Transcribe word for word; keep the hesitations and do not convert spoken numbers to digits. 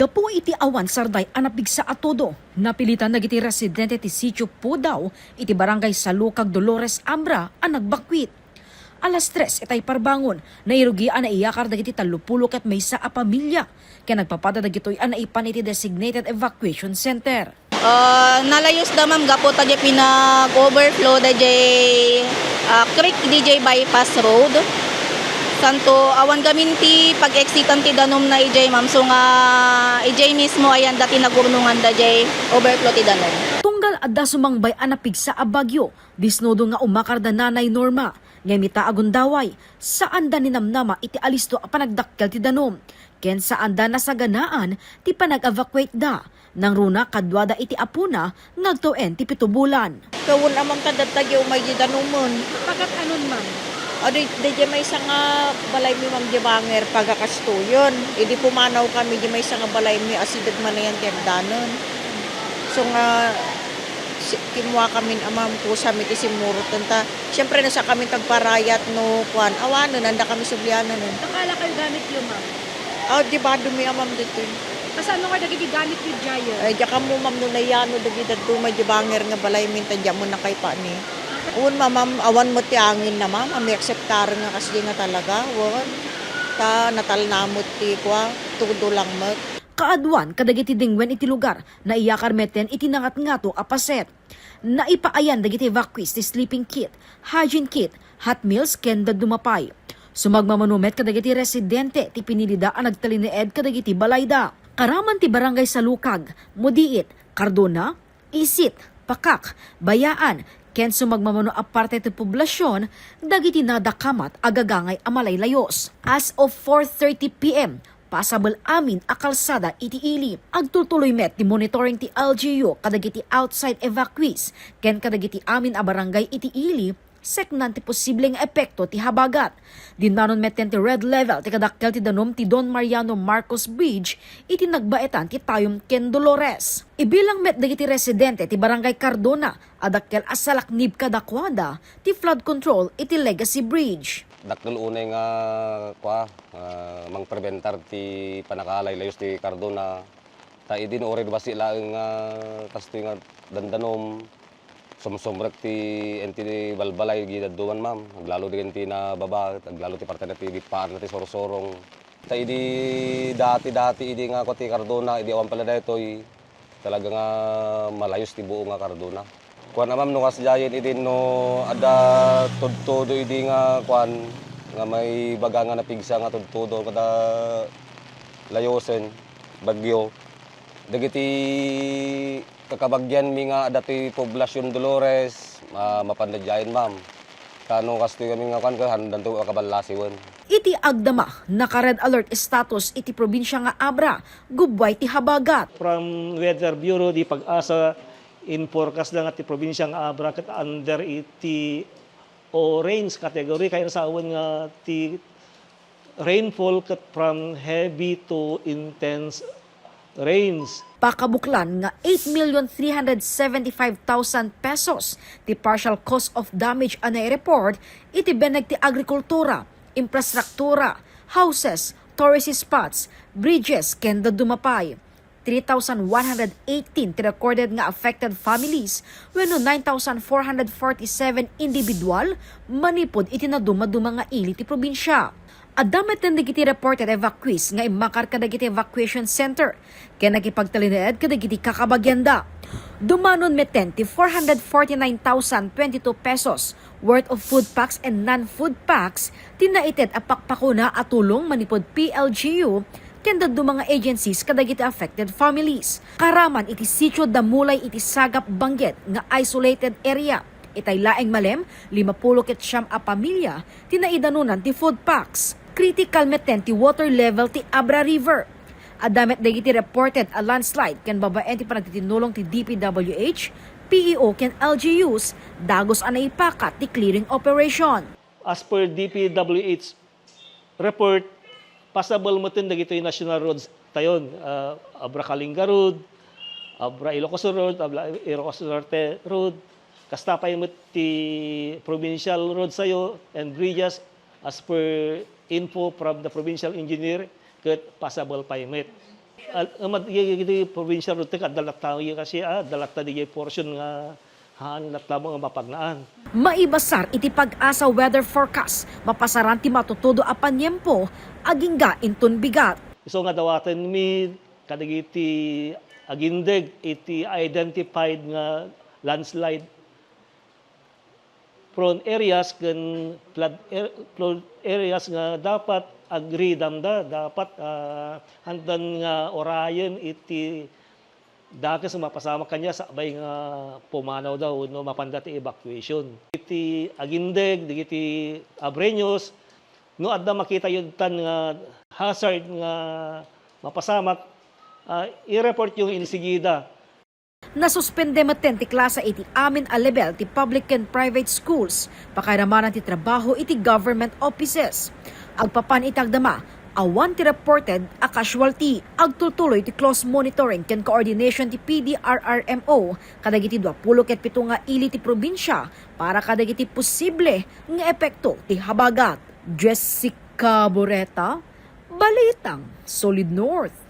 Pay iti awan sarday a napigsa a todo, napilitan dagiti residente ti Sitio Pudaw iti Barangay Salukag, Dolores, Abra a nagbakwit. Alas tres itay parbangon, nairugi a naiyakar dagiti tallopulo ket maysa a pamilia, ken nagpapada dagitoy a naipan iti designated evacuation center. Ah, nalayos da, ma'am, gapu ta diay pinag-overflow da diay, ah, creek, di diay bypass road. Santo, awan gamin ti pag-exitan ti danum na idiay, ma'am. So nga, idiay mismo ayan dati nagurnongan da diay overflow ti danum. Tunggal adda sumangbay a napigsa a bagyo, disnudo nga umakar da Nanay Norma, ngem ita a gundaway, saanda ninamnama iti alisto a panagdakkel ti danum, ken saanda nasaganaan ti panag-evacuate da. Nangruna kaduada iti apona nga agtawen ti pito bulan. Kawen a, ma'am, ta dadta diay umay di danumen. Pagat anon, ma'am? Adi, di diay maysa nga balaymi, ma'am, di banger pagakastoyen. Idi pumanaw kami, di maysa nga balaymi, asideg man ayan ti agdanen. So nga, si-, kimmua kami, a, ma'am, kusami ti simmurot ta. Siyempre, no, sa kami tagparayat no kuan, awanen, anda kami sublianen. Nakala kayo gamit yun, ma'am? Ah, di ba, dumi, a, ma'am, dito. Kasano nga dagiti gamit ni Giant? Ay, diak ammo, ma'am, no nayano dagiti dadduma, di banger nga balaymi, ta diak ammo nakaipa ni. Wen, ma'am, ma'am, awan met ti angin na, ma'am, a, may akseptar nga kasdi nga talaga, wen. Ta natalna met ti kua, tudo lang met. Kaaduan kadagiti dengwen iti lugar, naiyakar metten iti nangatngato a paset. Naipaayan dagiti evacuees ti sleeping kit, hygiene kit, hot meals ken dadduma pay. Sumagmamano met kadagiti residente ti pinilida a nagtalinaed kadagiti balayda. Karaman ti Barangay Salukag, Mudiit, Cardona, Isit, Pakak, Bayaan, ken sumagmamano a parte ti poblasion dagiti nadakamat a gagangay a malaylayos. As of four thirty P M, pasabel amin a kalsada iti ili. Agtultuloy met ti monitoring ti L G U kadagiti outside evacuees ken kadagiti amin a barangay iti ili, seknan ti posible nga epekto ti habagat. Dinnanon metten ti red level ti kadakkel ti danum ti Don Mariano Marcos Bridge iti nagbaetan ti Tayum ken Dolores. Ibilang met dagiti residente ti Barangay Cardona a dakkel a salaknib kadakuada ti flood control iti Legacy Bridge. Dakkel unay nga, kua, ah, mangprebentar ti pannakalaylayos ti Cardona. Ta idi no uray bassit laeng nga kastoy nga dandanum, sumsumrek ti, enti balbalay iti dadduma, ma'am. Aglalo di enti nababaet, aglalo ti partena ti bippaarna ti sursurong. Ta idi dati-dati idi nga kua ti Cardona, idi awan pala daytoy, talaga nga malayos ti buo nga Cardona. Kuan a, ma'am, no kasdiayen idi no adda tudtudo idi nga kuan, nga maibaga nga napigsa nga tudtudo kada layosen, bagyo. Dagiti kakabagianmi nga adda ti Poblacion Dolores, ma-, mapanda diayen, ma'am. Ta no kastoy kami nga kuan, ket haandanto makaballasiwen. Iti agdama, naka-red alert status iti probinsia nga Abra, gubbuay ti habagat. From Weather Bureau, di PAGASA, in-forecast da nga ti probinsia nga Abra ket under iti orange category, kayat sawen nga ti rainfall ket from heavy to intense rains. Pakabuklan nga eight million three hundred seventy-five thousand pesos ti partial cause of damage a nai-report iti beneg ti agrikultura, infrastruktura, houses, tourist spots, bridges, ken dadduma pay. Three thousand one hundred eighteen ti recorded nga affected families, wenno nine thousand four hundred forty-seven individual manipud iti nadumaduma nga ili ti probinsia. Adda metten dagiti reported evacuees nga immakar kadagiti evacuation center ken nakipagtalinaed kadagiti kakabagianda. Dumanon metten ti four hundred forty-nine thousand twenty-two pesos worth of food packs and non-food packs ti naited a pakpakuna a tulong manipud P L G U ken dadduma nga agencies kadagiti affected families. Karaman iti Sitio Damulay iti Sagap Benguet nga isolated area, itay laeng malem, limapulo ket siam a pamilia ti naidanonan ti food packs. Critical metten ti water level ti Abra River. Adda met dagiti reported a landslide ken babaen ti panagtitinulong ti D P W H, P E O ken L G Us, dagus a naipakat ti clearing operation. As per D P W H report, passable metten dagitoy national roads tayon, ah, Abra Kalinga Road, Abra Ilocos Road, Abra Ilocos Norte Road, kasta pay met ti provincial roads tayo and bridges as per info from the provincial engineer ket passable pay met. Al-, amad-, iti provincial route, adda latta, kasi, ah, adda latta di portion nga haan latta mo nga mapagnaan. Maibasar iti PAGASA weather forecast, mapasaran ti matutudo a paniempo, agingga inton bigat. Isu nga dawatenmi kadagiti agindeg iti identified nga landslide prone areas ken flood, er, flood areas nga dapat agridamda, dapat, ah, handan nga urayen iti dakes nga mapasamak kaniak sakbay nga pumanawda wenno mapanda ti evacuation. Iti agindeg dagiti Abreños, no adda makitayontan nga hazard nga mapasamak, ah, i-report yo insigida. Nasuspende metten ti klase iti amin a lebel ti public ken private schools, pakairamanan ti trabaho iti government offices. Agpapan iti agdama, awan ti reported a casualty. Agtultuloy ti close monitoring ken coordination ti P D R R M O kadagiti duapulo ket pito nga ili ti probinsia para kadagiti posible nga epekto ti habagat. Jessica Boreta, Balitang Solid North.